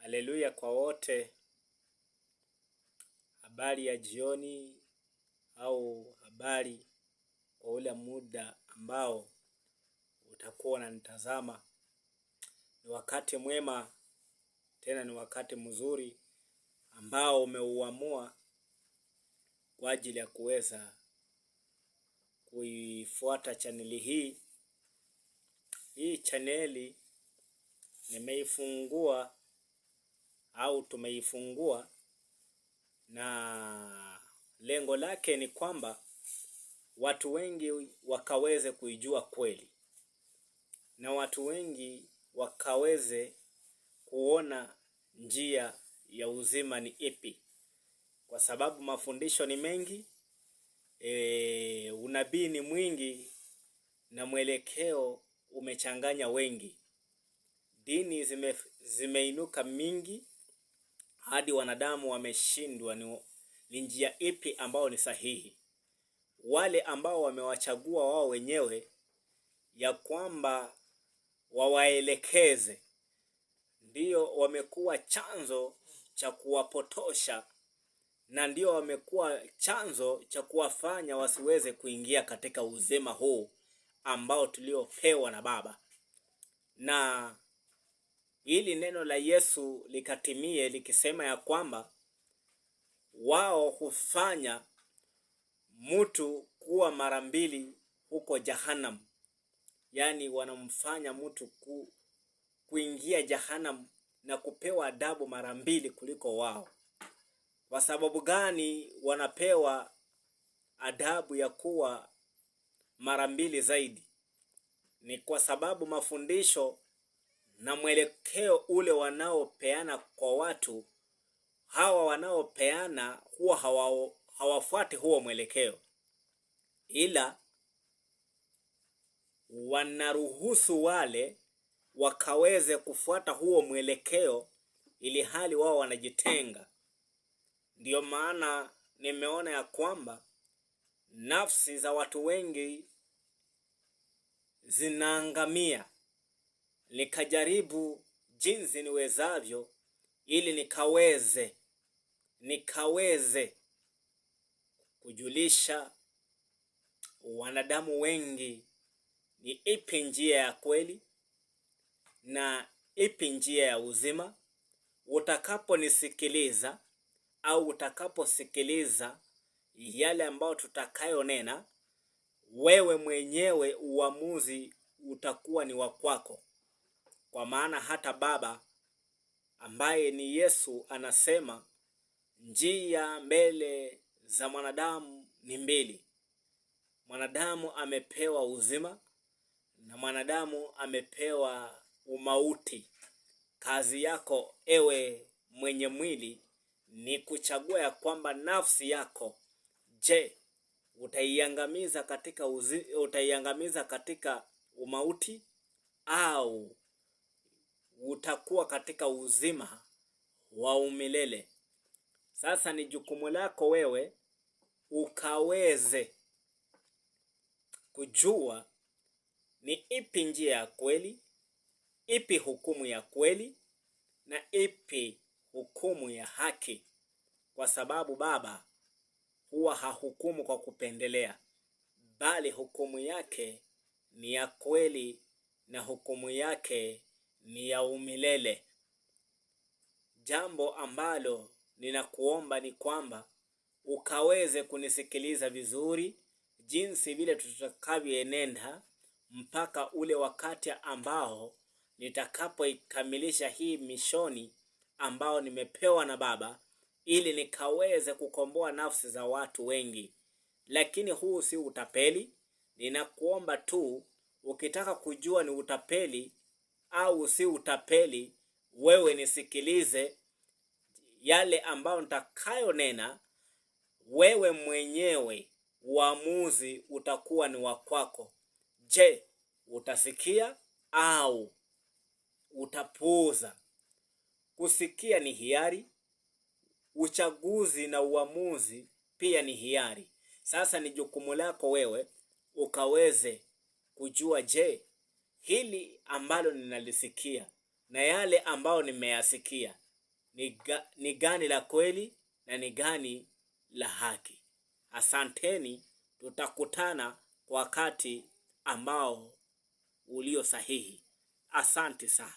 Haleluya kwa wote. Habari ya jioni au habari kwa ule muda ambao utakuwa unanitazama. Ni wakati mwema, tena ni wakati mzuri ambao umeuamua kwa ajili ya kuweza kuifuata chaneli hii. Hii chaneli nimeifungua au tumeifungua na lengo lake ni kwamba watu wengi wakaweze kuijua kweli na watu wengi wakaweze kuona njia ya uzima ni ipi, kwa sababu mafundisho ni mengi, unabii ni mwingi na mwelekeo umechanganya wengi. Dini zimeinuka mingi hadi wanadamu wameshindwa ni njia ipi ambao ni sahihi. Wale ambao wamewachagua wao wenyewe ya kwamba wawaelekeze, ndio wamekuwa chanzo cha kuwapotosha na ndio wamekuwa chanzo cha kuwafanya wasiweze kuingia katika uzima huu ambao tuliopewa na Baba. Na ili neno la Yesu likatimie likisema ya kwamba wao hufanya mtu kuwa mara mbili huko Jahanamu, yaani wanamfanya mtu kuingia Jahanamu na kupewa adabu mara mbili kuliko wao. Kwa sababu gani wanapewa adabu ya kuwa mara mbili zaidi? Ni kwa sababu mafundisho na mwelekeo ule wanaopeana kwa watu hawa wanaopeana huwa hawafuati huo mwelekeo, ila wanaruhusu wale wakaweze kufuata huo mwelekeo, ili hali wao wanajitenga. Ndiyo maana nimeona ya kwamba nafsi za watu wengi zinaangamia. Nikajaribu jinsi niwezavyo ili nikaweze kujulisha wanadamu wengi ni ipi njia ya kweli na ipi njia ya uzima. Utakaponisikiliza au utakaposikiliza yale ambayo tutakayonena, wewe mwenyewe uamuzi utakuwa ni wa kwako. Kwa maana hata Baba ambaye ni Yesu anasema njia mbele za mwanadamu ni mbili. Mwanadamu amepewa uzima na mwanadamu amepewa umauti. Kazi yako ewe mwenye mwili ni kuchagua ya kwamba nafsi yako, je, utaiangamiza katika umauti au utakuwa katika uzima wa umilele? Sasa ni jukumu lako wewe ukaweze kujua ni ipi njia ya kweli, ipi hukumu ya kweli na ipi hukumu ya haki, kwa sababu Baba huwa hahukumu kwa kupendelea, bali hukumu yake ni ya kweli na hukumu yake ni ya umilele. Jambo ambalo ninakuomba ni kwamba ukaweze kunisikiliza vizuri jinsi vile tutakavyoenenda mpaka ule wakati ambao nitakapoikamilisha hii mishoni ambao nimepewa na Baba ili nikaweze kukomboa nafsi za watu wengi. Lakini huu si utapeli. Ninakuomba tu, ukitaka kujua ni utapeli au si utapeli, wewe nisikilize yale ambayo nitakayonena. Wewe mwenyewe uamuzi utakuwa ni wa kwako. Je, utasikia au utapuuza? Kusikia ni hiari, uchaguzi na uamuzi pia ni hiari. Sasa ni jukumu lako wewe ukaweze kujua, je, hili ambalo ninalisikia na yale ambayo nimeyasikia ni gani la kweli na ni gani la haki. Asanteni, tutakutana kwa wakati ambao ulio sahihi. Asante sana.